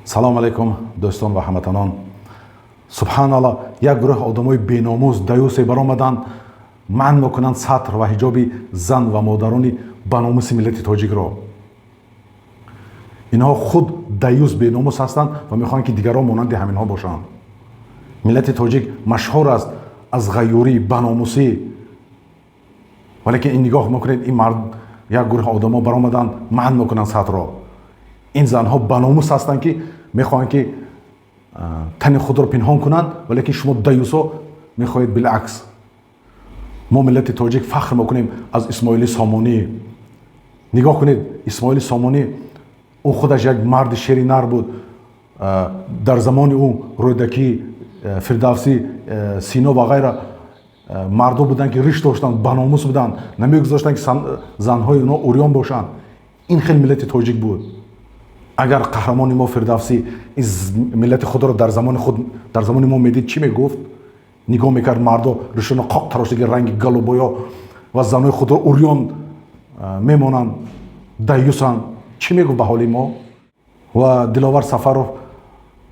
Салом алейкум, дӯстон ва ҳамватанон. Субҳаналло, як гурӯҳ одамои беномус, даюсе баромаданд, манъ мекунанд сатр ва ҳиҷоби зан ва модарони баномуси миллати тоҷикро. Инҳо худ даюс, беномус ҳастанд ва мехоҳанд, ки дигарон монанди ҳаминҳо бошанд. Миллати тоҷик машҳур аст аз ғайюрӣ, баномусӣ, валекин ин нигоҳ мекунед, ин мард, як гурӯҳ одамо баромаданд, манъ мекунанд сатрро. Ин занҳо баномус ҳастанд, ки мехоҳанд, ки тани худро пинҳон кунанд, валекин шумо даюсо мехоҳед билакс. Мо, миллати тоҷик, фахр мекунем аз Исмоили Сомонӣ. Нигоҳ кунед, Исмоили Сомонӣ, ӯ худаш як марди шери нар буд. Дар замони ӯ Рӯдакӣ, Фирдавсӣ, Сино ва ғайра мардо буданд, ки риш доштанд, баномус буданд, намегузоштанд, ки занҳои онҳо урён бошанд. Ин хел миллати тоҷик буд. Агар қаҳрамони мо Фирдавсӣ миллати худро дар замони худ, дар замони мо медид, чӣ мегуфт? Нигоҳ мекард, мардо ришона қоқ тарошидаги, ранги голубой о, ва занои худро урён мемонанд, даюсанд, чӣ мегуфт ба ҳоли мо? Ва Диловар Сафаров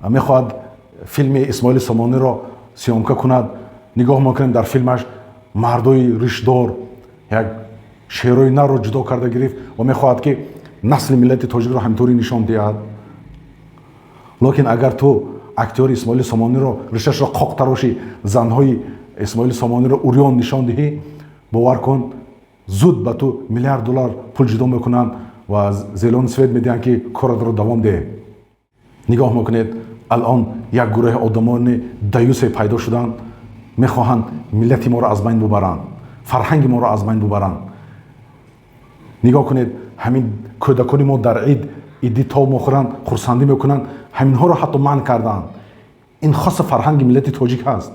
мехоҳад филми Исмоили Сомониро съёмка кунад. Нигоҳ мекунем, дар филмаш мардои ришдор, як шерои нарро ҷудо карда гирифт ва мехоҳад, ки насли миллати тоҷикро ҳаминтаври нишон диҳад. Лекин агар ту актёри Исмоили Сомониро ришашро қоқ тарошӣ, занҳои Исмоили Сомониро урён нишон диҳӣ, бовар кун, зуд ба ту миллиард доллар пул ҷудо мекунанд ва зелёный свет медиҳанд, ки коратро давом деҳ. Нигоҳ мекунед, алон як гурӯҳи одамони даюсе пайдо шуданд, мехоҳанд миллати моро аз байн бубаранд, фарҳанги моро аз байн бубаранд. Нигоҳ кунед, ҳамин кӯдакони мо дар ид иди тоб мехӯранд, хурсандӣ мекунанд, ҳаминҳоро ҳатто манъ карданд. Ин хоси фарҳанги миллати тоҷик ҳаст.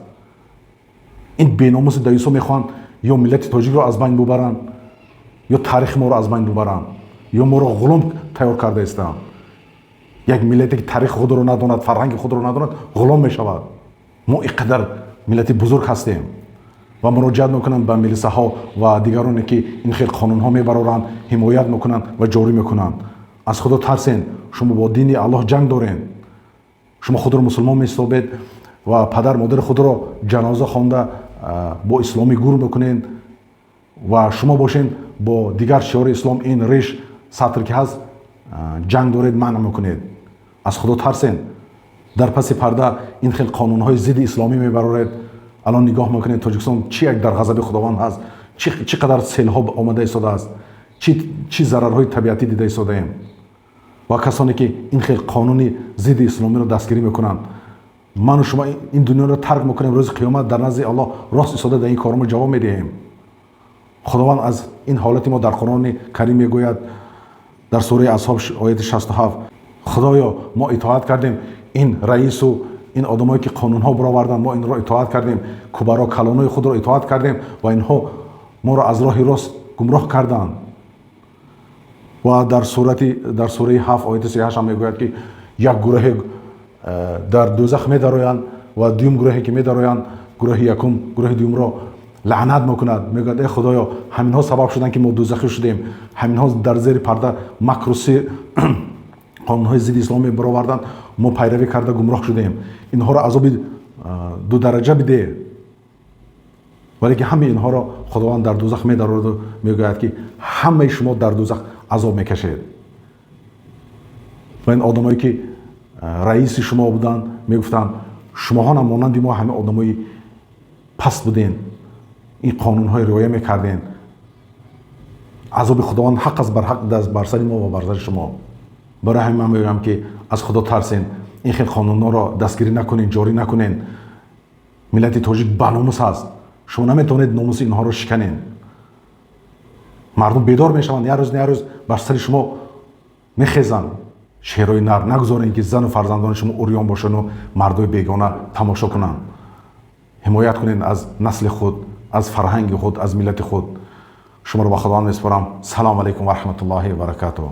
Ин беномуси даюсо мехоҳанд ё миллати тоҷикро аз байн бубаранд, ё таърихи моро аз байн бубаранд, ё моро ғулом тайёр карда истанд. Як миллате, ки таърихи худро надонад, фарҳанги худро надонад, ғулом мешавад. Мо ин қадар миллати бузург ҳастем. Ва муроҷиат мекунанд ба милисаҳо ва дигароне, ки ин хел қонунҳо мебароранд, ҳимоят мекунанд ва ҷорӣ мекунанд. Аз Худо тарсен, шумо бо дини Аллоҳ ҷанг дорен. Шумо худро мусулмон меҳисобед ва падар модари худро ҷаноза хонда, бо исломӣ гур мекунед ва шумо бошен, бо дигар шиори ислом, ин риш, сатр ки ҳаст, ҷанг доред, манъ мекунед. Аз Худо тарсен. Дар паси парда ин хел қонунҳои зидди исломӣ мебароред. Алон нигоҳ мекунед, Тоҷикистон чи як дар ғазаби Худованд ҳаст, чӣ қадар селҳо омада истодааст, чӣ зарарҳои табиатӣ дида истодаем. Ва касоне, ки ин хел қонуни зидди исломиро дастгирӣ мекунанд, ману шумо ин дунёро тарк мекунем, рӯзи қиёмат дар назди Аллоҳ рост истода дар ин кормо ҷавоб медиҳем. Худованд аз ин ҳолати мо дар Қуръони Карим мегӯяд, дар сураи Аҳзоб, ояти 67: «Худоё, мо итоат кардем ин раису ин одамое, ки қонунҳо бароварданд, мо инро итоат кардем, кубаро, калонои худро итоат кардем ва инҳо моро аз роҳи рост гумроҳ карданд». Ва дар сураи 7, ояти 38 ҳам мегӯяд, ки як гурӯҳе дар дӯзах медароянд ва дуюм гурӯҳе, ки медароянд, гурӯҳи якум гурӯҳи дуюмро лаънат мекунад, мегӯяд: «Э Худоё, ҳаминҳо сабаб шуданд, ки мо дӯзахӣ шудем, ҳаминҳо дар зери парда макру қонунҳои зидди исломӣ бароварданд, мо пайравӣ карда гумроҳ шудем, инҳоро азоби дудараҷа бидеҳ». Вале ки ҳамаи инҳоро Худованд дар дӯзах медароду мегӯяд, ки ҳамаи шумо дар дӯзах азоб мекашед. Ва ин одамое, ки раиси шумо буданд, мегуфтанд: «Шумоҳо монанди мо ҳама одамои паст буден, ин қонунҳои риоя мекарден». Азоби Худованд ҳақ аст, барҳақ бар сари мо ва бар сари шумо. Барои ҳамин ман мегӯям, ки аз Худо тарсен, ин хел қонунҳоро дастгирӣ накунен, ҷорӣ накунен. Миллати тоҷик баномус ҳаст, шумо наметавонед номуси инҳоро шиканен. Мардум бедор мешаванд, як рӯз, на як рӯз бар сари шумо мехезанд. Шерои нар, нагузорем, ки зану фарзандони шумо урён бошану мардои бегона тамошо кунанд. Ҳимоят кунед аз насли худ, аз фарҳанги худ, аз миллати худ. Шуморо ба Худованд месупорам. Салому алайкум ва раҳматуллоҳи ва баракатуҳ.